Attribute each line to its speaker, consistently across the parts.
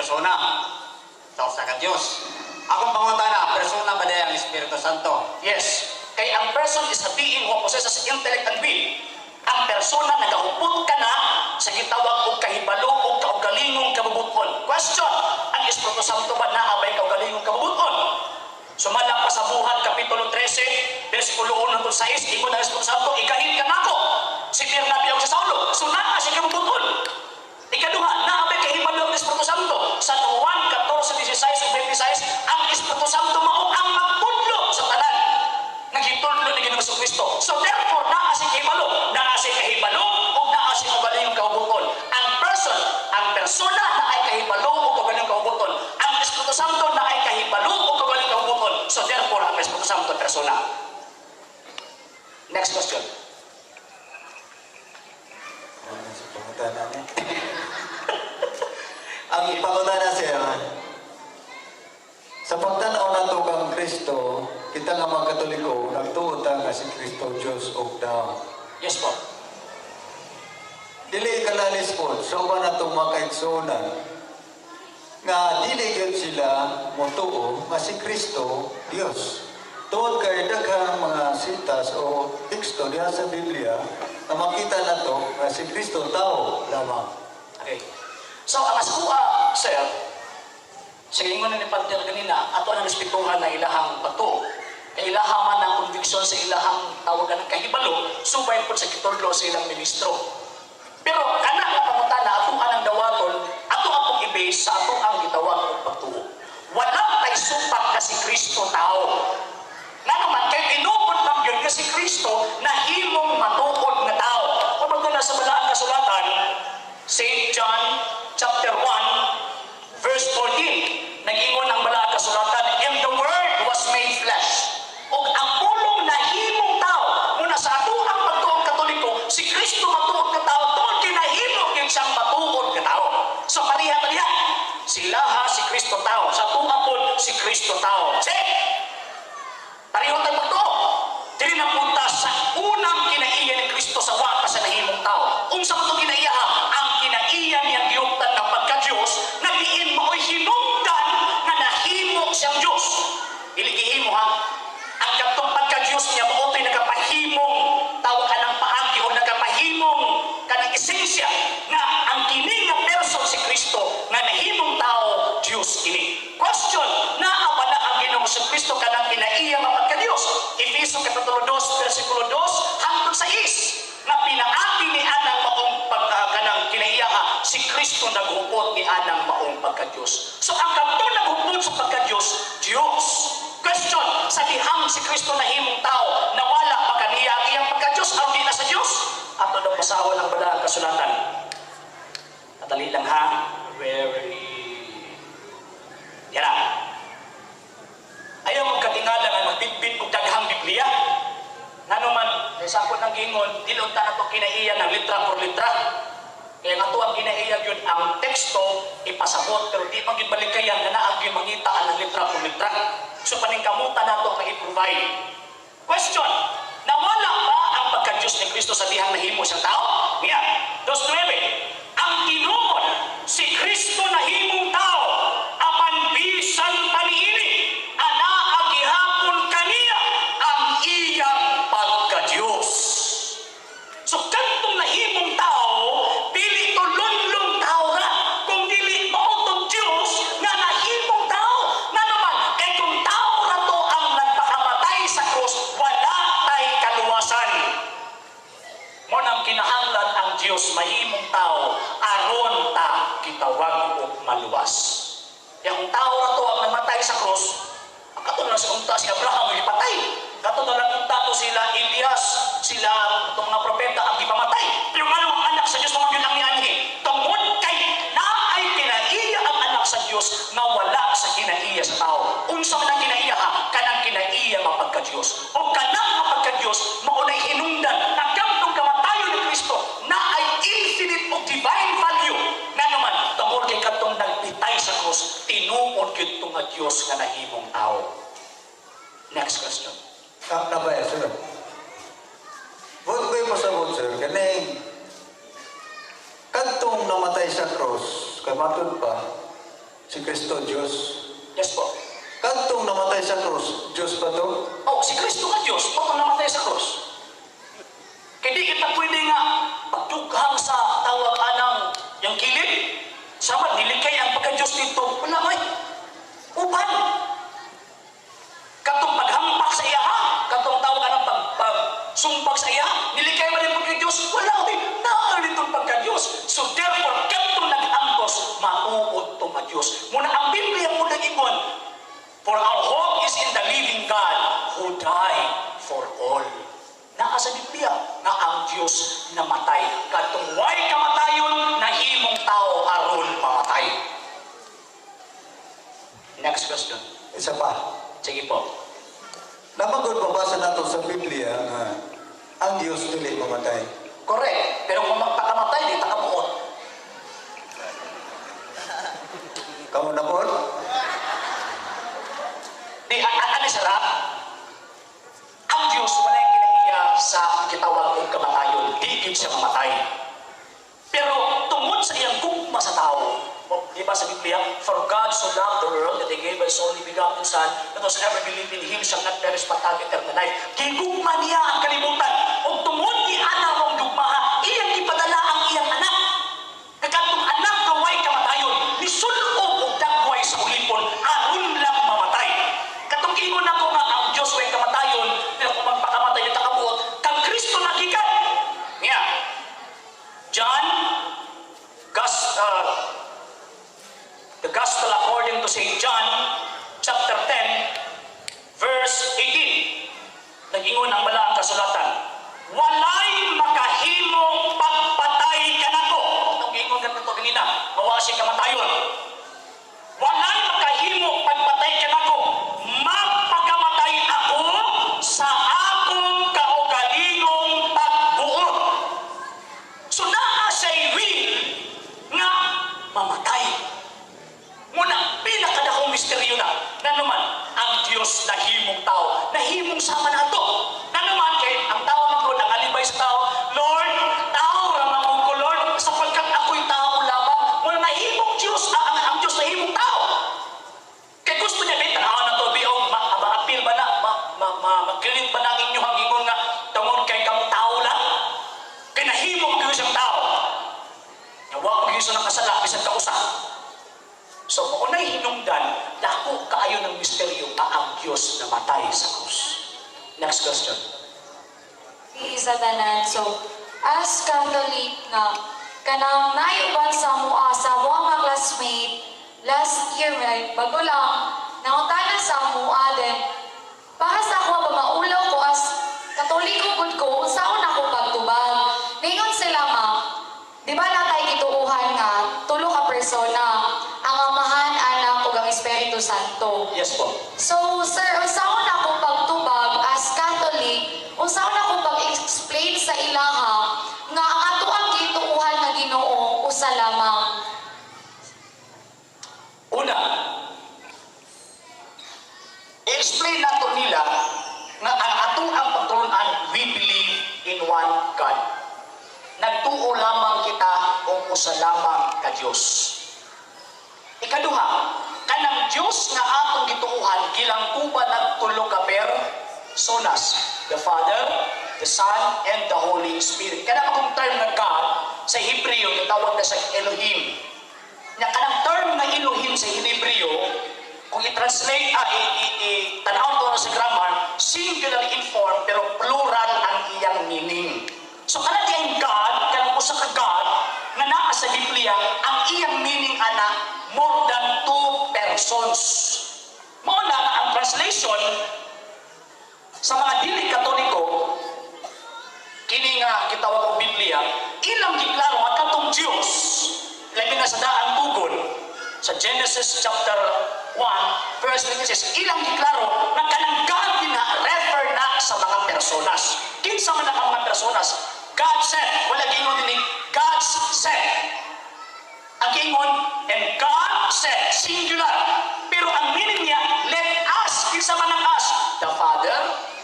Speaker 1: Persona sa usa ka Dios. Akong pangutana, persona ba diay ang Espiritu Santo?
Speaker 2: Yes. Kay ang person is a being who possesses intellect and will. Ang persona nagahupot ka na sa gitawag og kahibalo og kaugalingong kabubuton. Question, ang Espiritu Santo ba naa bay kaugalingong kabubuton? Sumala pa sa Buhat, Kapitulo 13, versikulo 1 hangtod 6, ingon ang Espiritu Santo, "Igahin ka nako si Bernabe ug si Saulo." So naa siya kabubuton. Ikaduha, naa bay kahibalo ang Espiritu Santo? San Juan 14, 16 ug 26, ang Espiritu Santo mao ang magtudlo sa tanan nagitudlo ni Ginoong Kristo. So therefore, naa si kahibalo, naa si kahibalo ug naa si kaugalingong kahubuton. Ang person, ang persona naay kahibalo ug kaugalingong kahubuton. Ang Espiritu Santo naay kahibalo ug kaugalingong kahubuton. So therefore, ang Espiritu Santo persona. Next question.
Speaker 3: Ano sa pangutana niya? Ang pangutana, sir, sa pagtanaw nato kang Kristo, kita nga mga Katoliko, nagtuo ta nga si Kristo Diyos og tao.
Speaker 2: Yes po.
Speaker 3: Dili kalalis po, sa uban natong mga kaigsuonan, nga dili gyud sila motuo nga si Kristo Dios. Tungod kay daghang mga sitas o teksto diha sa Biblia na makita nato nga si Kristo tao lamang.
Speaker 2: Okay. So, ang asawa, sir, sa ingon ni Pater ganina, ato ang respetuhan na ilahang pagtuo. Kay ilaha man ang conviction sa ilahang tawagan ng kahibalo, subay po sa gitudlo sa ilang ministro. Pero kana nga pangutana, ato ang dawaton, ato ang i-base sa ato ang gitawag og pagtuo. Wala tay supak nga si Kristo tao. Nga naman, kay tinuod lang yun nga si Kristo nahimong matuod nga tao. Kung na sa Balaang Kasulatan, St. John chapter 1, verse 14, nag-ingon ang Balaang Kasulatan, "And the Word was made flesh." Ug ang Pulong nahimong tao. Muna sa ato ang pagtuong Katoliko, si Kristo matuod nga tao, tungod kay nahimo gyud siyang matuod nga tao. So pareha pareha. Sila ha, si Kristo tao. Sa tuwa pod, si Kristo tao. Check! Pareho tayo magtuo. Dili na punta sa unang kinaiya ni Kristo sa wa pa sa nahimong tao. Unsa man itong kinaiya ha? Ang kinaiya niyang gihuptan ng pagka-Diyos, nagdiin mao'y hinungdan nga nahimo siyang Diyos. Dili gihimo ha. Ang katong pagka-Diyos niya mao to'y nagapahimong tawag ka ng paagi o nagapahimong kanang esensya nga ang kini nga person si Kristo nga nahimong tao, Diyos kini. Question, naa ba na ang Ginoong si Kristo kanang kinaiya nga pagka-Diyos? Efeso Kapitulo 2, versikulo 2 hangtod 6, nga pinaagi ni anang maong pagka kanang kinaiya ha, si Kristo naghupot ni anang maong pagka-Diyos. So ang kadtong naghupot sa pagka-Diyos, Diyos. Question, sa dihang si Kristo nahimong tao, nawala pa kaniya ang iyang pagka-Diyos, aron di na sa Diyos? Ato daw basahon ang Balaang Kasulatan. Madali lang ha. Very. Yan na. Ayaw magkatingala nga magbitbit og daghang Biblia. Ngano man, kay sa ako nang gingon, dili unta nato kinaiya ng litra por litra. Kaya nga to ang kinaiya yun, ang teksto ipasabot, pero di man gyud balikayan nga naa gyud mangitaan ng litra por litra. So paningkamutan nato ang i-provide. Question, nawala ba ang pagka-Diyos ni Kristo sa dihang nahimo siyang tao? Niya, 2.9, ang tinuod, si Kristo nahimong tao, apan bisan pa niini, anaa gihapon kaniya ang iyang pagka-Diyos. So kadtong nahimong tao, dili to lunlong tao ra, kung dili mao tong Diyos nga nahimong tao. Nga naman, kay kung tao ra to ang nagpakamatay sa krus, wala tay kaluwasan. Mo nang kinahanglan ang Diyos mahimong tao aron ta gitawag og maluwas. Kaya kung tao ra to ang namatay sa krus, ang kato na si unta si Abraham ang gipatay. Kato na lang unta to sila Elias, sila itong mga propeta ang gipamatay. Pero ngano ang anak sa Diyos mga yun ang nianhi? Tungod kay naay kinaiya ang anak sa Diyos nga wala sa kinaiya sa tao. Unsa man ang kinaiya ha? Kanang kinaiya nga pagka-Diyos. O kanang nga pagka-Diyos mao nay hinungdan na kadtong kamatayon ni Kristo naay infinite o divine value. Nga naman, tungod kay kadtong nagpitay sa krus, tinuod gyud nga Diyos nga nahimong tao. Next question.
Speaker 3: Kang na ba, sir? Buot ko yung pasabot, sir, kaning kadtong namatay sa cross, kay matud pa, Si Kristo Diyos.
Speaker 2: Yes po.
Speaker 3: Kadtong namatay sa krus, Diyos ba to?
Speaker 2: Oh, si Kristo nga Diyos, o namatay sa krus. Kaya di kita pwede nga pagdughang sa tawag anang yung kilid. Sama, nilikay ang pagka-Diyos dito. Wala ay. Uban. Katong paghampak sa iya, ha? Katong tawag anang pag, sa iya, nilikay man yung pagka-Diyos. Wala ay. Naa ditong pagka-Diyos. So therefore, katong nag-angkos, mauod to nga Diyos. Muna ang Biblia mo nag-ingon, "For our hope is in the living God who died for all." Naa sa Biblia nga ang Diyos namatay. Katong way kamatayon, nahimong tao aron mamatay. Next question.
Speaker 3: Isa pa.
Speaker 2: Sige po.
Speaker 3: Namagod mabasa nato sa Biblia nga ang Diyos dili mamatay.
Speaker 2: Correct. Pero kung magpakamatay, di ta kabuot.
Speaker 3: Kamu na po?
Speaker 2: Di, ano sila? Ang Diyos walay kinaiya sa gitawag og kamatayon. Di gyud siya mamatay. Pero tungod sa iyang gugma sa tao, o, di ba sa Biblia, "For God so loved the world that He gave His only begotten Son, that whosoever believe in Him shall not perish but have eternal life." Gigugma niya ang kalibutan. O tungod ni ana mong gugmaha, iyang gipadala ang iyang anak. Kakatong anak nga way kamatayon, nisul-ob og dagway sa ulipon, aron lang mamatay. Katong ingon ako nga ang Diyos way kamatayon, pero kung magpakamatay di ta kabuot, kang Kristo nagikan. Nga, John, the Gospel according to St. John, chapter 10, verse 18. Nag-ingon ang balaang kasulatan, "Walay makahimo pagpatay kanako." Itong giingon ganito kanina, mawa siya kamatayon. "Walay makahimo pagpatay kanako. Magpakamatay ako sa akong kaugalingong pagbuot." So naa siya'y will nga mamatay. Muna, pinakadakong misteryo na, na naman, ang Diyos nahimong tao, nahimong sama nato. Na naman, kay ang tao man ang alibay sa tao, "Lord, tao ra man ko, Lord, sapagkat ako'y tao lamang." Muna nahimong Diyos, ang Diyos nahimong tao. Kay gusto niya, bin, tanawan na to, biog, ma-appeal ba na, mag-relate ba na ang inyong ingon nga, tungod kay kamo tao lang? Kay nahimong Diyos ang tao. Nga wa ko Diyos nakasala, bisan kausa. So, maunay hinungdan, dako kaayo ng misteryo nga ang Diyos namatay sa krus. Next question.
Speaker 4: Isa tanan. So, as Catholic nga, kanang naiuban sa mua mga classmate, last year, may bago lang, nangutana sa mua then, para sa ako ba maulaw ko as Katoliko gud ko, unsaon ako pagtubag? Ningon sila nga, di ba natay gituuhan nga, tulo ka persona, ang Amahan, Anak, ug ang Espiritu Santo.
Speaker 2: Yes po.
Speaker 4: So, sir, unsaon ako pagtubag as Catholic, unsaon ako pag-explain sa ilaha nga ang ato ang gituuhan nga Ginoo usa lamang?
Speaker 2: Una, i-explain nato nila nga ang ato ang pagtulunan, we believe in one God. Nagtuo lamang kita og usa lamang ka Dios. Ikaduha, kanang Dios nga atong gituohan gilangkuban nag tulo ka personas, the Father, the Son, and the Holy Spirit. Kana akong term nga God sa Hebreo gitawag na sa Elohim. Nya kanang term nga Elohim sa Hebreo, kung i-translate, i tan-aw to sa grammar, singular in form pero plural ang iyang meaning. So kanang diyang God, kanang usa ka God nga naa sa Biblia, ang iyang meaning ana more than two persons. Mao na nga ang translation sa mga dili Katoliko kini nga gitawag og Biblia, ilang giklaro nga katong Dios, labi na sa daang tugon sa Genesis chapter 1 verse 26, ilang giklaro nga kanang God gina refer na sa mga personas. Kinsa man ang mga personas? God said, wala giingon dinhi God said. Ang giingon, "And God said," singular. Pero ang meaning niya, let us, kinsa man ang us? The Father,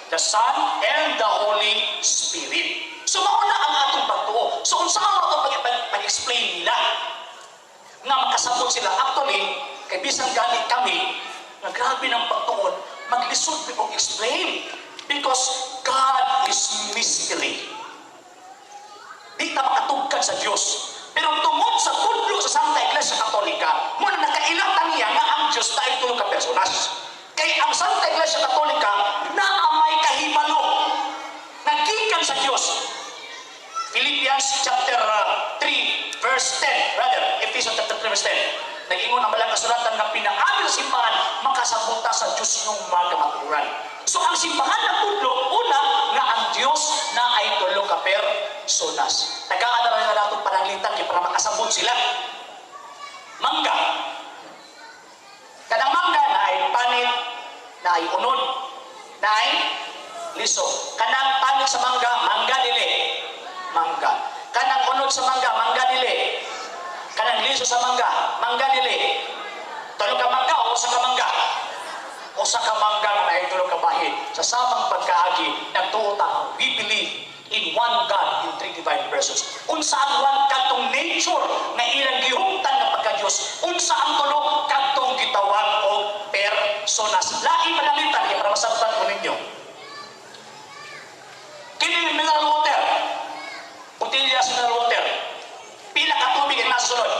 Speaker 2: the Son, and the Holy Spirit. So mao na ang atong pagtuo. So unsa ang atong pag-explain nila? Nga makasabot sila. Actually, Kay bisan gani kami, nga grabe ng pagtuon, maglisod mi og explain. Because God is mystery. Di ta makatugkad sa Dios. Pero tungod sa tudlo sa Santa Iglesia Katolika, mao na nakaila ta niya nga ang Dios naay tulo ka personas. Kay ang Santa Iglesia Katolika naa may kahibalo. Nagikan sa Dios. Philippians chapter 3 verse 10, rather Ephesians chapter 3 verse 10. Nag-ingon ang balang kasulatan nga pinang-abi sa simbahan makasabot ta sa Dios nung mga kamatuoran. So ang simbahan nagtudlo una nga ang Dios naay tulo ka personas. Tagaan na lang nato pananglitan kay para makasabot sila. Mangga. Kanang mangga naay panit, naay unod, naay liso. Kanang panit sa mangga, mangga dili. Mangga. Kanang unod sa mangga, mangga dili. Kanang liso sa mangga, mangga dili. Tulo ka mangga o usa ka mangga? Usa ka mangga nga naay tulo ka bahin. Sa samang pagkaagi, nagtuo ta, we believe in one God in three divine persons. Unsa ang one? Kadtong nature nga ilang gihumtan nga pagka-Diyos. Unsa ang tulo? Kadtong gitawag og personas. Lain pananglitan kay para masabtan ko ninyo. Kini mineral water. Botelya sa mineral water. Pila ka tubig ang nasa sulod?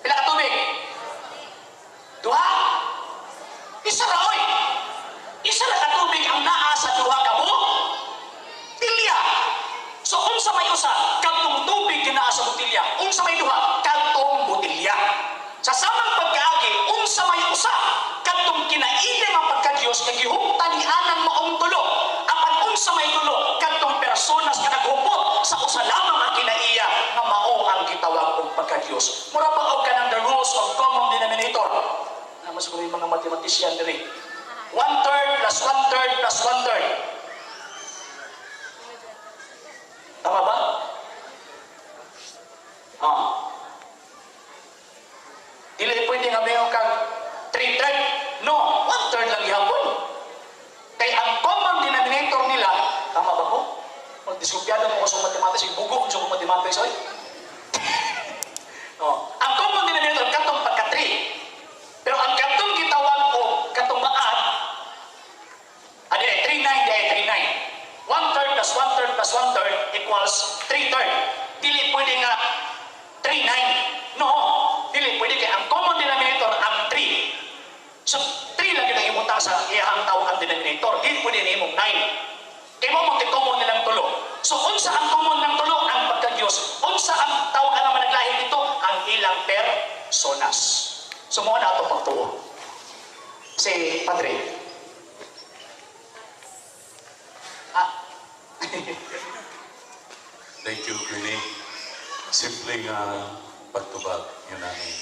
Speaker 2: Pila ka tubig? Duha? Isa ra oy. Isa ra ka tubig ang naa sa duha ka botilya. So unsa may usa? Kadtong tubig naa sa botilya. Unsa may duha? Kadtong botilya. Sa samang pagkaagi, unsa may usa? Kadtong kinaiya nga pagka-Dios nga gihuptan ni anang maong tulo. Apan unsa may tulo? Kadtong personas nga naghupot sa usa lamang ang kinaiya nga mao ang gitawag og pagka-Dios. Mura pa og kanang the rules of common denominator. Naman siguro yung mga mathematician diri. 1/3 plus 1/3 plus 1/3. Tama ba? Ah. Dili pwede nga mayon kag 3/3. No, 1/3 lang gihapon. Kay ang common denominator nila, tama ba ko? Magdiskumpiyado mo ko sa mathematics, bugo ko sa mathematics, oy. Oh, ang common denominator katong pagka 3. Pero ang katong gitawag og katong maad, adi 3/9 di 3/9. 1/3 plus 1/3 plus 1/3 equals 3/3. Dili pwede nga 3/9. No, dili pwede kay ang common denominator ang 3. So 3 lang gyud ang imutang sa iyang tawag ang denominator. Dili pwede nimo 9. Kay mao man common nilang tulo. So unsa ang common ng tulo? Ang pagka-Dios. Unsa ang tawag ang managlahi nito? Ang ilang personas. So mao na atong pagtuo. Si Padre. Ah.
Speaker 5: Thank you, Queenie. Simple nga pagtubag yun namin.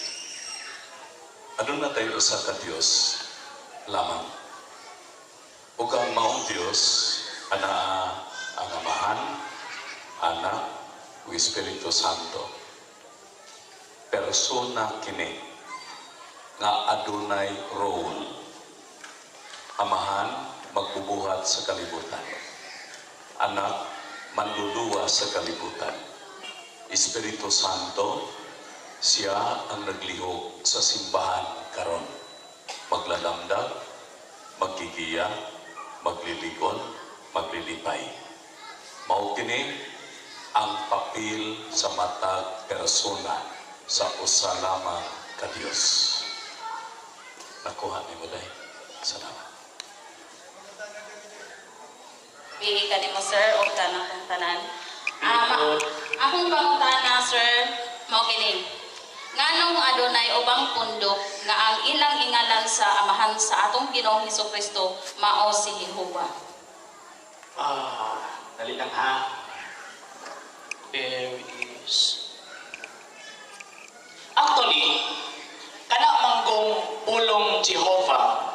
Speaker 5: Aduna tayo usa ka Dios lamang. Ug ang maong Dios anaa ang Amahan, Anak, ug Espiritu Santo. Persona kini nga adunay role. Amahan, magbubuhat sa kalibutan. Anak, manluluwa sa kalibutan. Espiritu Santo, siya ang naglihok sa simbahan karon. Maglalamdag, maggigiya, maglilikon, maglilipay. Mao kini ang papel sa matag persona sa usa lamang ka Dios. Nakuha nimo day. Salamat.
Speaker 6: Bigi ka nimo, sir, o tanang kong tanan. Akong pangutana, sir, mao kini. Nganong adunay ubang pundok nga ang ilang ingalan sa amahan sa atong Ginoong Hesukristo mao si Jehova?
Speaker 2: Ah, dali lang ha. There is. Actually, kana manggong pulong Jehova,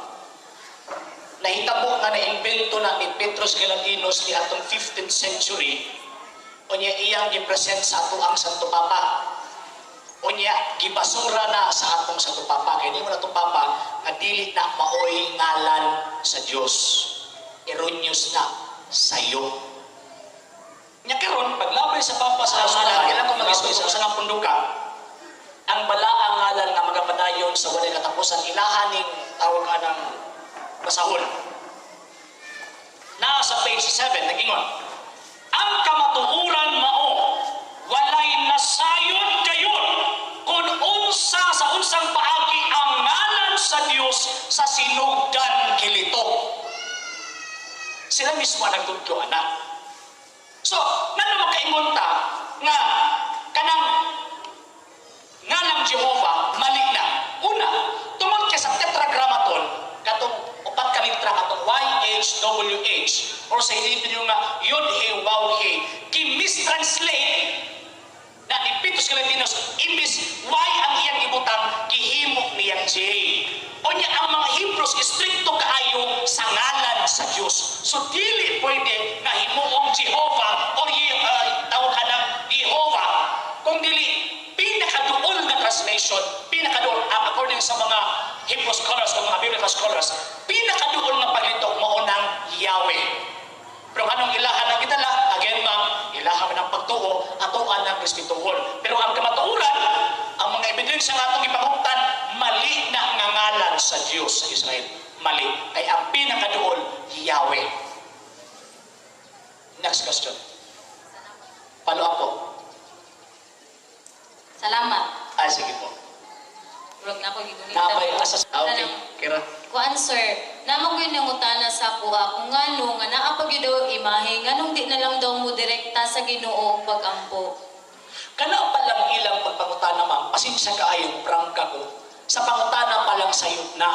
Speaker 2: nahitabo nga naimbento na ni Petrus Gelatinos ni atong 15th century, unya iyang gipresent sa ato ang Santo Papa. Unya gibasura na sa atong Santo Papa. Kaya di mo na itong Papa nga dili na maoy ngalan sa Dios. Erroneous na sayo. Nya karon paglabay sa Papa sa eskwelahan, kailangan ko mag-istorya sa usang punduka. Ang Ang balaang ngalan nga magapadayon sa walay katapusan, ilahan ning tawag anang basahon. Naa sa page 7, nag-ingon. Ang kamatuoran mao, walay nasayod kayon kung unsa sa unsang paagi ang ngalan sa Dios sa sinugdan gilitok. Sila mismo ang nagtudlo ana. So, ngano makaingon ta nga kanang ngalang Jehovah mali na? Una, tungod kay sa Tetragrammaton, katong upat ka litra, katong YHWH or sa Hebrew nga Yod He Waw He, gi-mistranslate na ni Petrus Galatinos, imbis Y ang iyang ibutang, gihimo niyang J. Unya ang mga Hebrews istrikto kaayo sa ngalan sa Dios. So dili pwede nga himuong Jehovah or tawag ka ng Jehovah kung dili pinakaduol nga translation, pinakaduol according sa mga Hebrew scholars o mga biblical scholars, pinakaduol nga paglitok mao nang Yahweh. Pero anong ilahan ang gidala? Again, ma'am, ilahan man ang pagtuo, atoan ang respetuhon. Pero ang kamatuoran, ang mga ebidensya nga atong ipanguptan, mali na nga ngalan sa Dios sa Israel. Mali. Kay ang pinakaduol, Yahweh. Next question. Follow up po.
Speaker 6: Salamat.
Speaker 2: Ay, sige po.
Speaker 6: Murag na ako gigunita.
Speaker 2: Napay asas. Ah, okay. Kira.
Speaker 4: Kuan, sir, namo ko yung nangutana sa kuha kung ngano nga naa pa gyud daw imahe, nganong di na lang daw mo direkta sa Ginoo og pag-ampo?
Speaker 2: Kana pa lang ilang pagpangutana, ma'am, pasensya kaayo, prangka ko. Sa pangutana pa lang sayop na.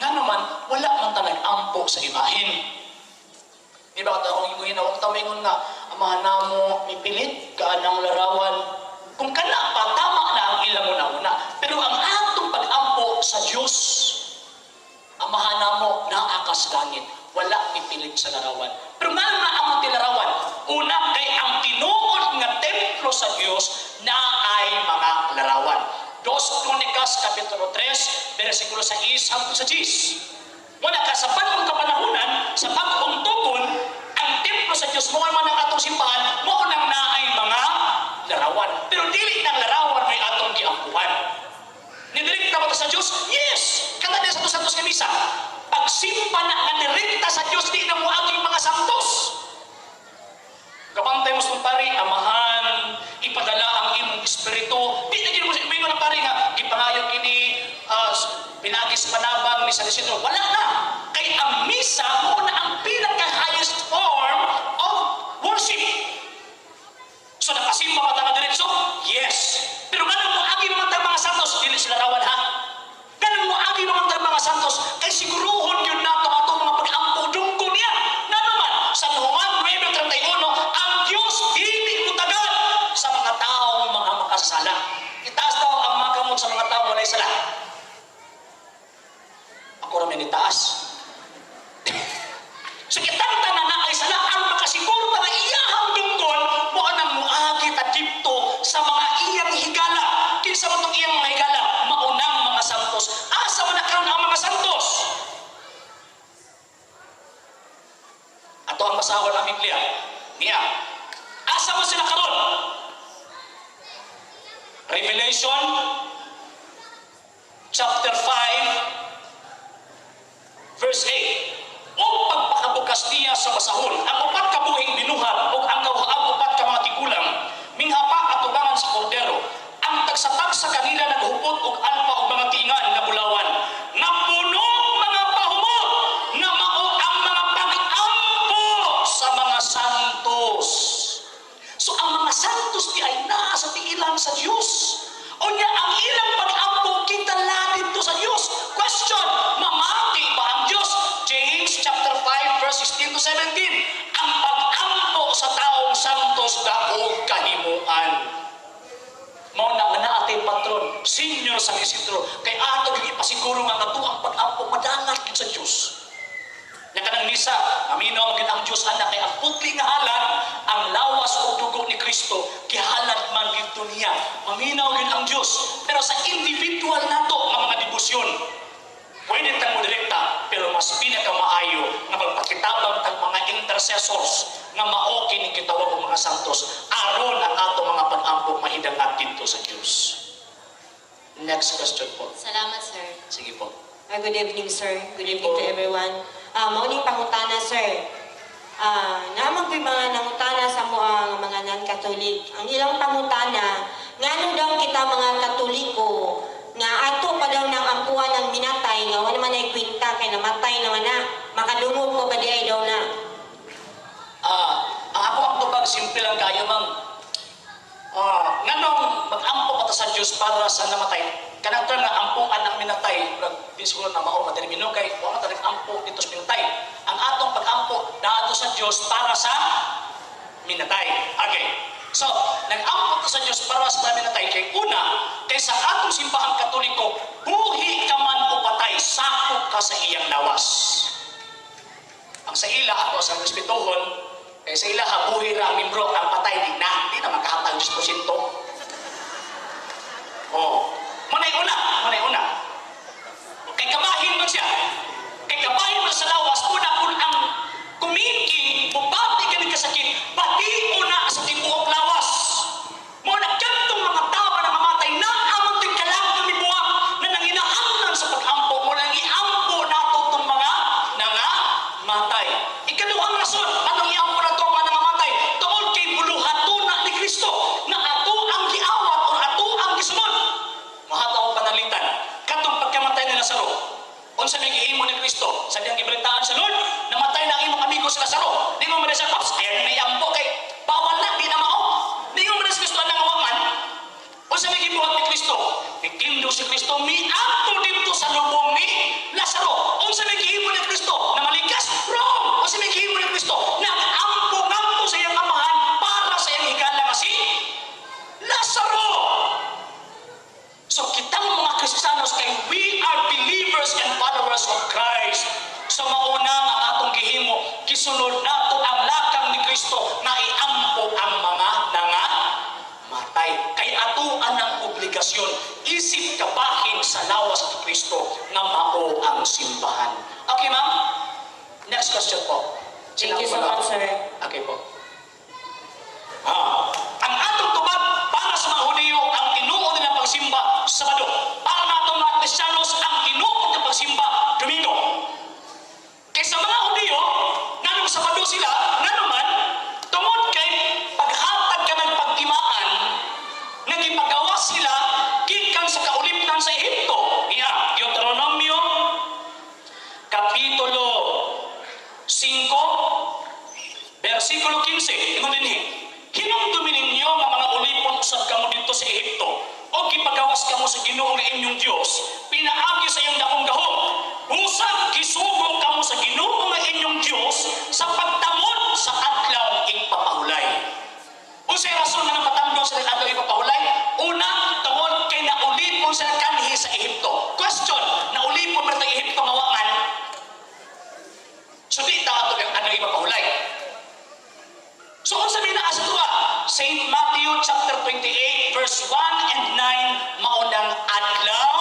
Speaker 2: Nga naman, wala man ta nag-ampo sa imahin. Di ba ito akong inguhin na, huwag tamingon nga, amahan na mo, mipilit ka ng larawan. Kung kana pa, tama na ang ilang una-una. Pero ang atong pag-ampo sa Diyos, amahan na mo, naa ka sa langit. Wala mipilit sa larawan. Pero nga nga ang tilarawan, una kay ang tinuod nga templo sa Diyos na ay mga larawan. Dos Kronikas, Kapitulo 3, versikulo 6 hangtod sa 10. Wala ka sa bagong kapanahunan, sa bagong tugon, ang templo sa Diyos, mao man ang atong simbahan, mao nang naay mga larawan. Pero dili nang larawan may atong giampuhan. Nidirekta ba ta sa Diyos? Yes! Kana din sa santos nga misa. Pagsimba na nga direkta sa Diyos, di na mo aging mga santos. Kapantay mo sa pari, Amahan, ipadala ang imong espiritu. Di na gid mo sa ng pari nga gipangayo kini pinagi sa panabang ni San Isidro. Wala na. Kay ang misa mao na ang pinaka highest form of worship. So nakasimba ba ta nga diretso? Yes. Pero nganong mo agi naman tag mga santos, dili sila larawan ha. Nganong mo agi naman tag mga santos, kay siguruhon gyud nato atong mga pag-ampo dunggo niya. Nga naman, San Juan 9:31, ang Dios dili mutagan sa mga taong mga makasasala. Itaas daw ang mga kamot sa mga taong walay sala. Ako ra may nitaas. So kitang tanan na ay sala ang makasiguro nga iyahang dunggon mo anang muagi ta didto sa mga iyang higala. Kinsa man tong iyang mga higala? Maunang mga santos. Asa man na karon ang mga santos? Ato ang basahon ang Biblia. Niya. Asa man sila karon? Revelation chapter 5 verse 8. O pagpakabukas niya sa basahon, ang upat ka buhing binuhat ug ang kawhaang upat ka mga tigulang, minghapa atubangan sa kordero. Ang tagsa-tagsa kanila naghupot og alpa og mga tiingan nga bulawan, nga puno mga pahumot, nga mao ang mga pag-ampo sa mga santos. So ang mga santos di ay naa sa tiilan sa Dios. Unya ang ilang pag-ampo gidala didto sa Dios. Question, mamati ba ang Dios? James chapter 5 verse 16 to 17. Ang pag-ampo sa taong santos daog kahimuan. Mao na nga naa tay patron, Senior San Isidro, kay ato gyud ipasiguro nga ato ang pag-ampo madangat gyud sa Dios. Nya kanang misa, aminaw gyud ang Dios ana kay ang putli nga halad, ang lawas o dugo ni Kristo, gihalad man didto niya. Maminaw gyud ang Dios. Pero sa individual nato nga mga debosyon, pwede tang mo direkta, pero mas pinakamaayo nga magpakitabang tag mga intercessors nga mao kini gitawag og mga santos aron ang ato mga pag-ampo mahidangat didto sa Dios. Next question po.
Speaker 6: Salamat, sir.
Speaker 2: Sige po.
Speaker 7: Good evening, sir. Good evening to everyone. Mao ning pangutana, sir. Naa man ko'y mga nangutana sa mga mga non-Catholic. Ang ilang pangutana, ngano daw kita mga Katoliko nga ato pa daw ng ampuan ng minatay nga wala man ay kwenta kay namatay naman na, makadungog ko ba di ay daw na?
Speaker 2: Ang ako ang tubag, simple lang kayo, ma'am. Nganong mag-ampo pa ta sa Diyos para sa namatay? Kanang term nga ampuan ang minatay, murag di siguro na mao matermino kay wa man ta nag-ampo dito sa minatay. Ang atong pag-ampo dato sa Diyos para sa minatay. Okay. So, nag-ampo ta sa Diyos para sa minatay kay una, kay sa atong simbahang Katoliko, buhi ka man o patay, sakop ka sa iyang lawas. Ang sa ila ako sa respetuhon, kay sa ila buhi ra ang membro, ang patay di na makahatag 10%. Oh, manay una, manay una. Kay kabahin man siya. Kay kabahin man sa lawas, una kung ang kumingking, bubati ka ng kasakit, pati una sa tibuok lawas. Mo na kadtong mga tao na mamatay na amang to'y kalag mibuwak na nanginahanglan sa pag-ampo mo nang iampo nato tong mga nangamatay. Ikaduhang rason, anong iampo nato ang mga nangamatay? Tungod kay buluhatuna ni Kristo na ato ang giawat or ato ang gisunod. Mahataw ang panalitan. Katong pagkamatay ni Lazaro, unsa may gihimo ni Kristo? Sa diyang gibalitaan sa Lord, namatay na ang imong amigo si Lazaro. Di mo man siya, "Paps, ayaw na iampo kay bawal na, di na mao." Di mo man si Kristo ang nangawaman. Unsa may gibuhat ni Kristo? Nagtindog si Kristo, miadto dito sa lubong ni Lazaro. Unsa may gihimo ni Kristo? Namalikas? Wrong! Unsa may gihimo ni Kristo? Nag-ampo ngadto sa iyang amahan para sa iyang higala nga si Lazaro. So kitang mga Kristiyanos kay we are believers and followers of Christ. So mauna nga ang atong gihimo, gisunod nato ang lakang ni Kristo nga iampo ang mga nangamatay. Kay ato ang obligasyon isip kabahin sa lawas ni Kristo nga mao ang simbahan. Okay, ma'am? Next question po.
Speaker 7: Thank you so much, sir.
Speaker 2: Okay po. Ang atong tubag para sa mga Hudiyo, ang tinuod nila pagsimba, Sabado. Para natong mga Kristiyanos, ang tinuod na pagsimba, Domingo. Kay sa mga Hudiyo, nganong Sabado sila, ngano man, tungod kay paghatag ka ng pagtimaan, nagipagawa sila gikan sa kaulipnan sa Ehipto. Iya, Deuteronomio, Kapitulo 5, versikulo 15, ingon dinhi, "Hinumdumi ninyo nga mga ulipon usab kamo dito sa Ehipto, o gipagawas kamo sa Ginoo nga inyong Dios pinaagi sa iyang dakong gahom. Busa gisugo kamo sa Ginoo nga inyong Dios sa pagtamod sa adlaw igpapahulay." Unsay rason nga napatamdong sila adlaw igpapahulay? Una, tungod kay naulipon sila kanhi sa Ehipto. Question, naulipon man sa Ehipto nga wa man? So di ta ato ang adlaw igpapahulay. So unsa may naa sa tuwa? St. Matthew chapter 28 verse 1 and 9, maunang adlaw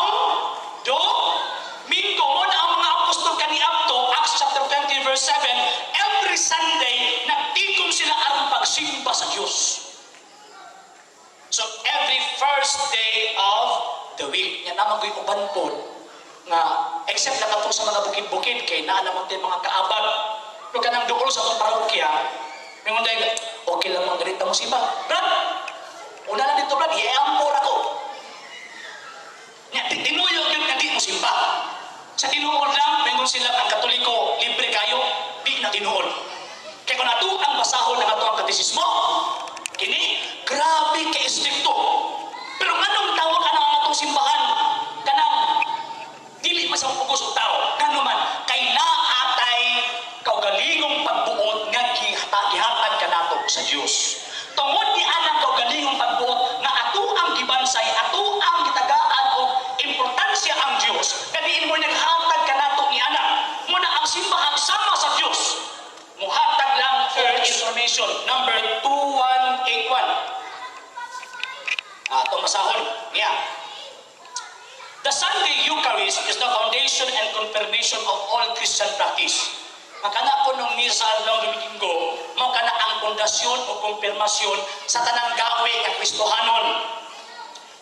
Speaker 2: Domingo. Mo na ang mga apostol kaniadto, Acts chapter 20 verse 7, every Sunday nagtikom sila aron pagsimba sa Dios. So every first day of the week, nya naman ko'y uban pod nga except na katong sa mga bukid-bukid kay naa naman tay mga kaabag. Pero kanang duol sa atong parokya, mingon dahil, okay lang mga ganito mo simba. "Brad, una lang dito, Brad, i-ampo ako." Nya, tinuyo yun nga di mo simba. Sa tinuod lang, mingon sila ang Katoliko, libre kayo, di na tinuod. Kaya kung ato ang basahon ng ato ang katisismo, kini, grabe ka estrikto. Pero nganong tawag ang atong simbahan, kanang, dili man sa pugos og tao, ngano man, kay naatay kaugalingong pagbuot nga gihatag kanato sa Dios. Tungod ni anang kaugalingong pagbuot nga ato ang gibansay, ato ang gitagaan og importansya ang Dios, kadiin mo naghatag kanato ni ana. Muna ang simbahan sama sa Dios. Muhatag lang og information number 2181. Itong masahon. Yeah. The Sunday Eucharist is the foundation and confirmation of all Christian practice. Makana ko nung misa ng Domingo, mao kana ang pundasyon o kumpirmasyon sa tanang gawi nga Kristohanon.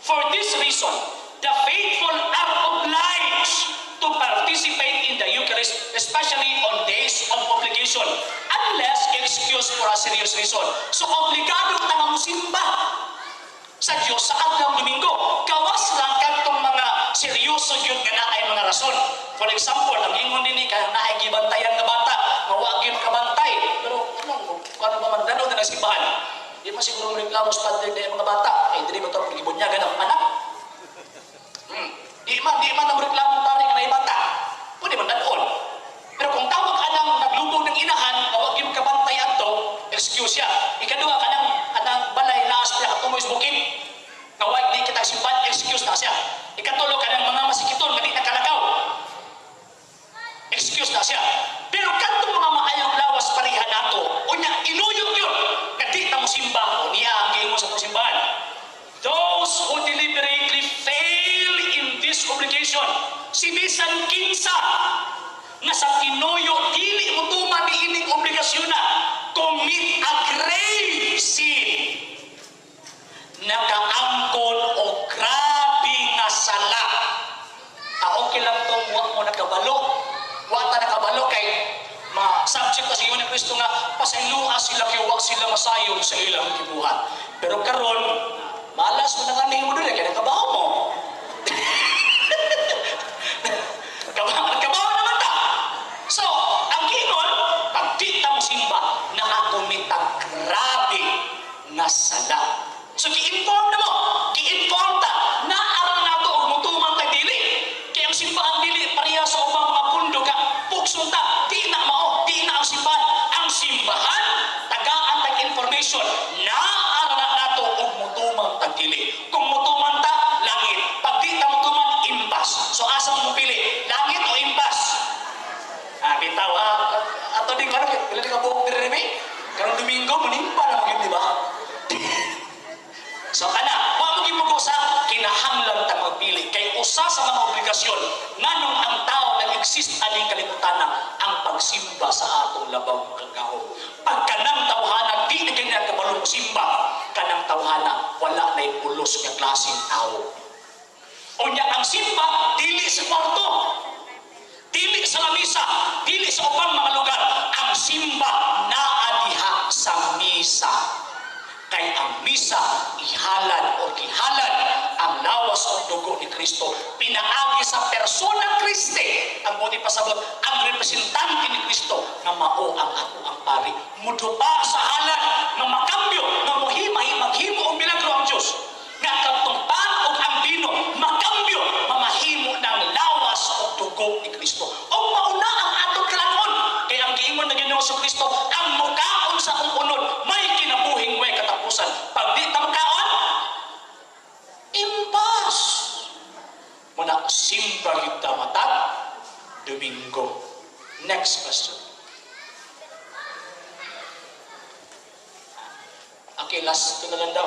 Speaker 2: For this reason, The faithful are obliged to participate in the Eucharist, especially on days of obligation, unless excused for a serious reason. So, obligado ta nga musimba sa Diyos sa adlaw Domingo. Gawas lang kadtong mga seryoso gyud nga naay mga rason. For example, ang ingon dinhi kay naay gibantayan nga bata, nga wa gyud makabantay. Pero anong kung ano ba man dano na simbahan? Di man siguro reklamo sa padre na mga bata. Ay, dili ba ito gibunyagan ang anak? Di man ang reklamo pare nga naay bata. Pwede man dadon. Pero kung tawag anang naglubog ng inahan, nga wa gyud makabantay adto, excuse siya. Ikaduha, kanang kanang balay naas niya katumoy sa bukid. Nga wa di kita simbahan, excuse na siya. Ikatulo, kanang mga masikiton nga di nakalakaw. Excuse na siya. Pero kadtong mga maayong lawas pareha nato, unya inuyog yun, nga di ta mosimba, o niya ang giingon sa atong simbahan. Those who deliberately fail in this obligation, si bisan kinsa nga sa tinuyo dili mo tuman niining obligasyon na, commit a grave sin. Nakaangkon o grabe nga sala. Ah, okay lang to, wa mo nakabalo. Wa ta nakabalo kay ma-subject pa sa ingon ni Kristo nga pasayloa sila kay wa sila masayon sa ilang gibuhat. Pero karon malas mo na nga nimo dili kay nakabaho mo. Kabaho naman ta. So, ang ingon, pag di ta mo simba, nakakumit ang grabe nga sala. So, gi-inform na mo, gi-inform ta, naarang nato og mutuman tag dili. Kaya ang simbahan dili pareha sa ubang mga pundo ka, pugson ta, di na mao, di na ang simbahan. Ang simbahan, tagaan tag information, naarang na nato og mutuman tag dili. Kung mutuman ta, langit. Pag di ta mutuman, impas. So, asa mo pili? Langit o impas? Ah, bitaw, ato din karon, pila di ka buok diri ni? Karong Domingo, manimpa na magyud, di ba? So kana, wa mo gimugo sa kinahanglan ta magpili kay usa sa mga obligasyon nganong ang tao nag-exist aning kalibutan ang pagsimba sa atong labaw kagahom. Pag kanang tawhana di na ganyan kabalo simba, kanang tawhana wala nay pulos nga klaseng tao. Unya ang simba dili sa kwarto, dili sa lamisa, dili sa ubang mga lugar. Ang simba naa diha sa misa. Kay ang misa ihalad o gihalad ang lawas o dugo ni Kristo. Pinaagi sa persona Christi. Ang buti pasabot, ang representante ni Kristo nga mao ang ato ang pari. Mudupa sa halad nga makambyo, nga muhimay, maghimo og milagro ang Dios. Nga kadtong pan og ang bino makambyo, mamahimo ng lawas o dugo ni Kristo. O mauna ang atong kalanon. Kay ang giingon na Ginoo sa Kristo, ang mukaon sa akong unod, may kinabuhing way katapusan. Pag di ta makaon, impas. Muna simba gyud ta matag Domingo. Next question. Okay, last two na lang daw.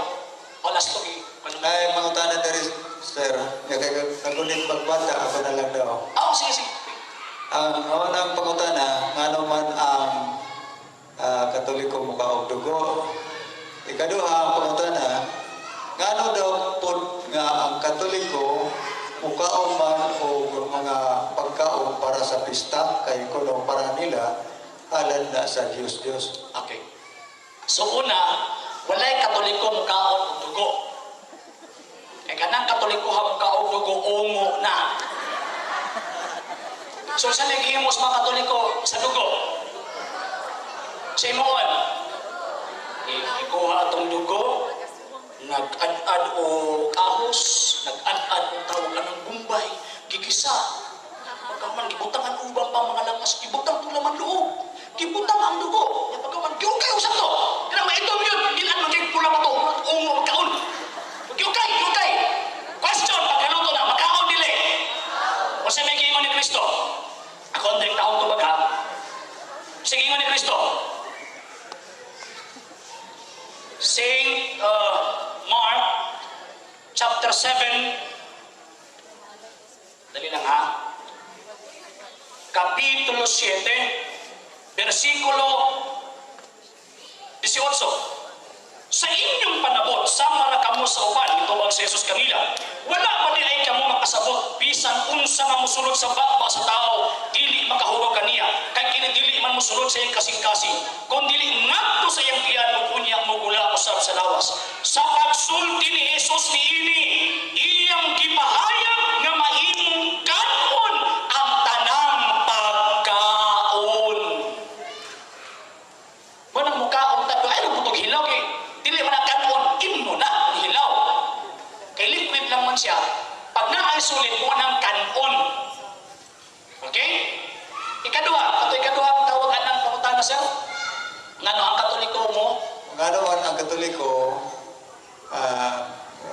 Speaker 2: O, last two. Ano na?
Speaker 3: Ay, mga tanan diri, sir. Kagulit magbata, ako na lang daw.
Speaker 2: Ah, oh, sige, sige.
Speaker 3: Ang unang pangutana, ngano man ang Katoliko mukaog dugo. Ikaduha ang pangutana, ngano daw pod nga ang Katoliko mukaon man og mga pagkaon para sa pista kay kuno para nila halad na sa Dios Dios.
Speaker 2: Okay. So una, walay Katoliko mukaon og dugo. Kay kanang Katoliko ha mukaon dugo ungo na. So sa naghihimo sa mga Katoliko sa dugo? Sa imuon, ikuha atong dugo, nag-ad-ad o ahos, nag-ad-ad o tawag anang gumbay, gigisa. Pagkaman, gibutang ang ubang pa mga lamas, gibutang itong laman loob, gibutang ang dugo. Pagkaman, giukay usap to. Kaya maitom yun, ilan magiging pula pa to, ungo magkaon. Giukay, giukay. Question, pagkaluto na, magkaon dili. O sa may giingon ni Kristo, ako ang direk taong tubag ha. Sa giingon ni Kristo, Saint Mark chapter 7, dali lang ha, Kapitulo 7, versikulo 18. Sa inyong panabot, sama ra kamo sa uban, itubag si Jesus kanila. Wala pa di ay kamo unsa man mosulod sa baba sa tao, dili makahugaw kaniya, kay kini dili man mosulod sa iyang kasing-kasing, kun dili ngadto sa iyang tiyan ug unya mogula usab sa lawas. Sa pagsulti ni Jesus niini, iyang gipahayag nga mahimong kanon ang tanang pagkaon. Manang mukaon ta ay butog hilaw kay dili man na kanon, imo na ang hilaw. Kay liquid lang man siya. Pag naay sulit mo ng kanon. Okay? Ikaduha, kato ikaduha ang tawag anang pangutana, sir. Ngano ang Katoliko mo?
Speaker 3: Ngano man ang Katoliko,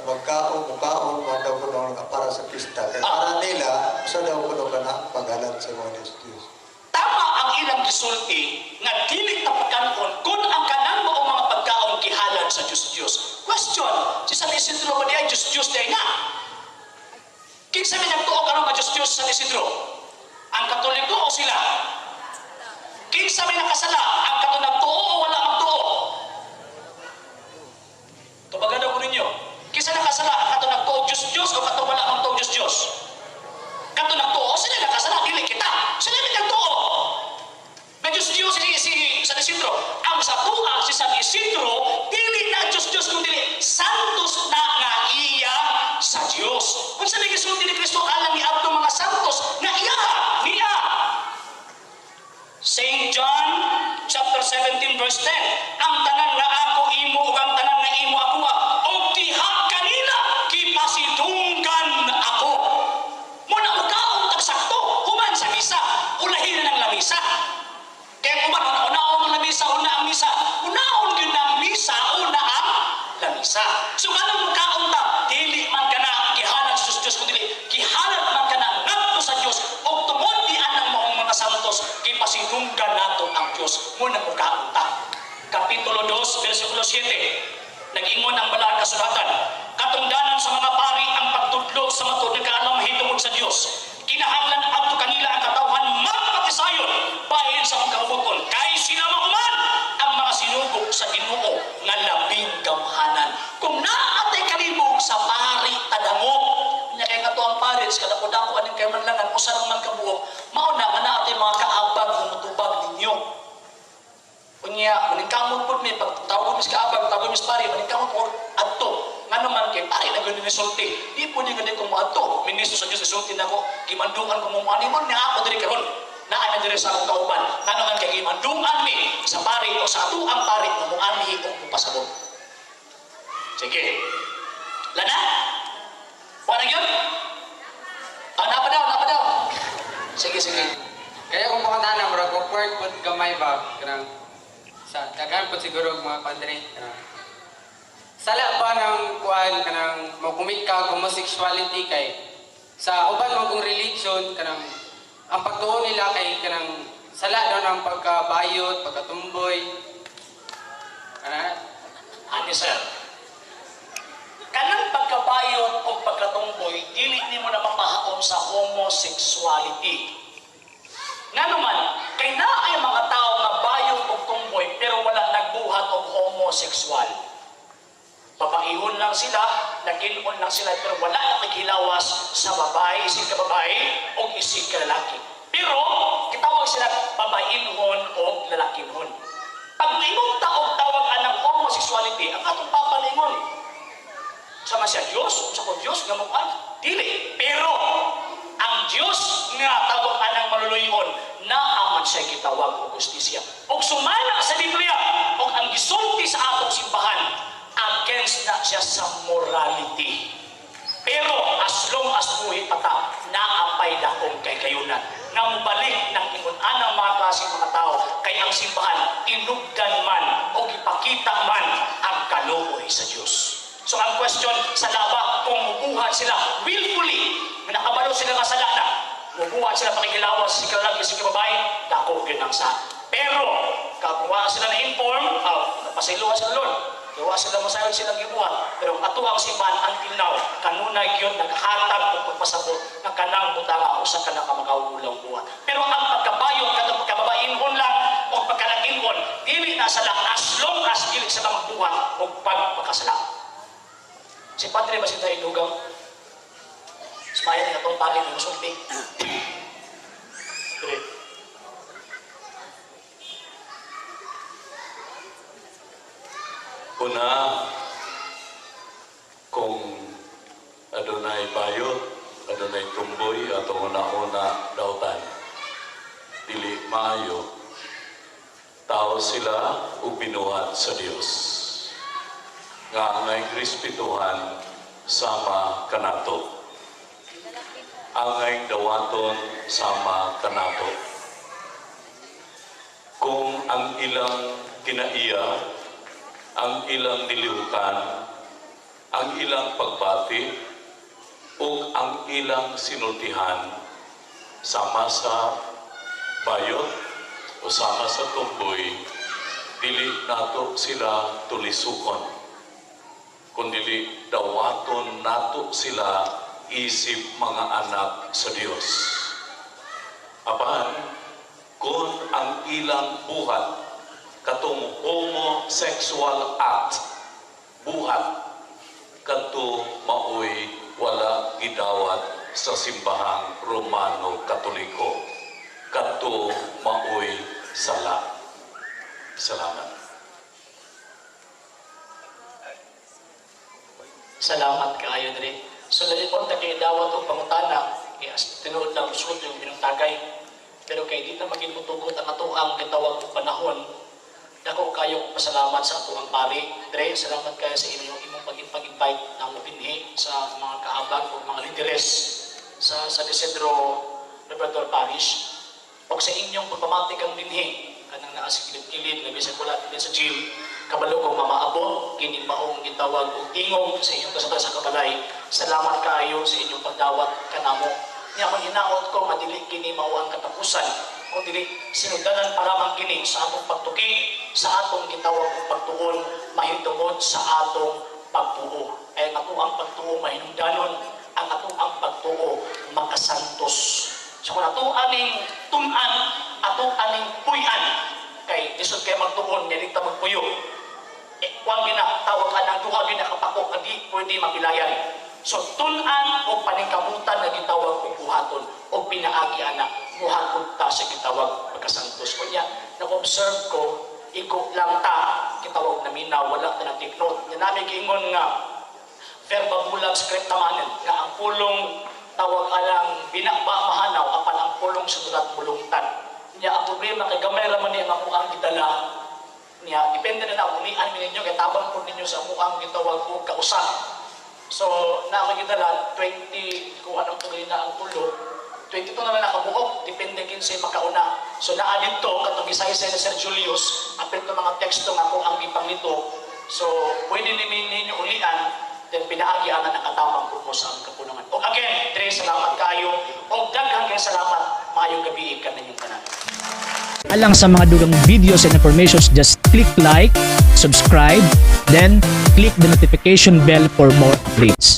Speaker 3: magkaon, mukaon, man daw kuno nga para sa pista. Kaya para nila, sa daw kuno ka na paghalad sa mga Diyos.
Speaker 2: Tama ang ilang gisulti nga dili ta pagkaon kung ang kanang maong mga pagkaon gihalad sa Diyos Diyos. Question, si San Isidro ba diay Diyos Diyos diay na? Kinsa may nagtuo karon nga Diyos Diyos San Isidro? Ang Katoliko o sila? Kinsa may nakasala? Ang kato nagtuo o wala magtuo? Tubagan ko ninyo. Kinsa nakasala? Ang kato nagtuo Diyos Diyos o kato wala magtuo Diyos Diyos? Kato nagtuo, sila nakasala, dili kita. Sila may nagtuo. May Diyos Diyos si San Isidro. Ang sa tuwa si San Isidro, dili na Diyos Diyos kung dili santos na nga iya sa Diyos. Kung sa gisulti ni Kristo alang ni adto mga santos nga iya niya. St. John chapter 17 verse 10. Ang tanan nga ako imo ug ang tanan nga imo ako og diha kanila gipasidunggan ako. Muna mukaon tag sakto human sa misa, ulahin na ng lamisa. Kaya uban una-unaon ang lamisa, una ang misa. Unaon gyud ang misa, una ang lamisa. So nganong mukaon ta, dili man kana gihalad sa Diyos, kundi gihalad man kana ngadto sa Dios ug tungod di anang maong mga santos gipasidunggan nato ang Dios, muna mukaon ta. Kapitulo 2, versikulo 7. Nag-ingon ang balaan kasulatan. Katungdanan sa mga pari ang pagtudlo sa matuod nga kaalam mahitungod sa Dios. Kinahanglan adto kanila ang katawhan magpatisayon bahin sa mga kaubuton kay sila mauman ang mga sinugo sa Ginoo nga labing gamhanan. Kung naatay kalibog sa pari tadangop, nya kay nga ang pari sa kadako-dako aning kay manlangan usa lang man kabuok, mao na nga naatay mga kaabag nga motubag ninyo. Unya, maningkamot pud mi pag tawag mi sa kaabag, tawag mi sa pari, maningkamot or adto. Ngano man kay pari na gyud ni. Di po niya gani ko moadto. Ministro sa Dios isulti nako, gimandungan ko mo ani mo niya ako diri karon. Naa na diri sa akong kauban. Ngano man kay gimandungan mi sa pari o sa atuang pari nga moanhi og mopasabot. Sige. Lana? Wala gyud? Ah, napa daw, napa daw. Sige, sige.
Speaker 8: Kaya kung pangutana, murag awkward pud gamay ba kanang sa daghan pud siguro og mga kwan kanang sala ba ng kuan kanang mo-commit ka homosexuality kay sa uban mo kung religion kanang ang pagtuo nila kay kanang sala daw ng pagkabayot, pagkatumboy kana.
Speaker 2: Ani, sir. Kanang pagkabayot o pagkatumboy, dili nimo na mapahaon sa homosexuality. Nga naman, kay naay mga tao nga bayot og tumboy pero wala nagbuhat og homosexual. Babaihon lang sila, lakinon lang sila, pero wala nakighilawas sa babae, isig ka babae, o isig ka lalaki. Pero, gitawag sila babainhon o lalakinhon. Pag ingon taog tawag anang homosexuality, ang atong papalingon, sama siya Diyos, sa ko Diyos nga mukuan, dili. Pero, ang Diyos nga tawag anang maluluyon, naaman siya gitawag og hustisya. Og sumala sa Biblia, og ang gisulti sa atong simbahan, against na siya sa morality. Pero as long as buhi pa ta, naapay dakong kay kayunan. Nga mobalik ng ingon anang mga klase mga tao kay ang simbahan inugdan man o ipakita man ang kaluoy sa Dios. So ang question sa laba, kung mubuhat sila willfully, nakabalo sila nga sala na, mubuhat sila pakikilawas si kalalaki si kababae, dako gyud ang sa. Pero kapwa sila na-inform, oh, napasiluhan sila Lord. Gawa sila masayod silang gibuhat. Pero ang ato ang simbahan until now, kanunay gyud naghatag og pagpasabot nga kanang butanga usa ka na ka makaulang buhat. Pero ang pagkabayot katong pagkababainhon lang o pagkalakinhon, dili na sala as long as dili sila magbuhat og pagpakasala. Si Padre ba si Dugang? Smile nga itong pari ng musulti. Dire.
Speaker 5: Una, kung adunay bayot, adunay tumboy, atong una-una dautan. Dili maayo, tao sila ug binuhat sa Dios. Nga angay respetuhan sama kanato. Angay dawaton sama kanato. Kung ang ilang kinaiya, ang ilang nilihukan, ang ilang pagbati, ug ang ilang sinultihan sama sa bayot o sama sa tumboy, dili nato sila tulisukon. Kundili dawaton nato sila isip mga anak sa Dios. Apan, kung ang ilang buhat katong homosexual act, buhat kadto maoy wala gidawat sa Simbahang Romano Katoliko, kadto maoy sala. Salamat.
Speaker 2: Salamat kaayo diri. So dali po ta kay dawat og pangutana, kay as tinuod lang sud yung binuntagay. Pero kay di na maging mutugot ang atoang gitawag og panahon. Dako kayo kong pasalamat sa atoang pari. Dre, salamat kayo sa inyong imong pag-invite na mo dinhi sa mga kaabag o mga lideres sa San Isidro Labrador Parish. O sa inyong pagpamati kang dinhi kanang naa sa kilid-kilid nga bisan wala dinhi sa gym, kabalo kong mamaabot kini maong gitawag og tingog sa inyong kasabay sa kabalay. Salamat kaayo sa inyong pagdawat kanamo. Nya kung hinaot ko nga dili kini mao ang katapusan, kung dili sinundanan pa lamang kini sa atong pagtuki, sa atong gitawag og pagtuon mahitungod sa atong pagtuo. Kaya ang atoang pagtuo mahinungdanon, ang atoang pagtuo makasantos. So kung ato aning tun-an, ato aning puy-an, kay lisod kay magtuon, dili ta magpuyo. Eh, kuwan gina, tawag anang duha gina kapako, nga di pwede mapilayan. So tun-an o paningkamutan na gitawag og buhaton o pinaagi ana, muhatod ta sa gitawag pagkasantos. Kunya, nag-observe ko, igo lang ta, gitawag na minaw, wala ta na take note. Nya nami giingon nga, verba bulag scripta manen, nga ang pulong tawag alang binakba mahanaw, apan ang pulong sa dulat mulungtan. Nya ang problema kay gamay ra man ni ang amuang gidala. Nya depende na na ulian mi ninyo kay tabang pud ninyo sa amuang gitawag og kausa. So na ako gidala 20, kuha ng tuloy na ang tulo. 22 na lang nakabuok, depende kinsay makauna. So naa didto katong gisaysay ni Sir Julius, apil to mga teksto nga ako ang gipanglito. So pwede ni ninyo ulian, then pinaagi ang nakatabang po mo sa among kapulungan. O again, Dre, salamat kayo. O daghang kay salamat, maayong gabi kaninyong tanan.
Speaker 9: Alang sa mga dugang videos and informations, just click like, subscribe, then click the notification bell for more updates.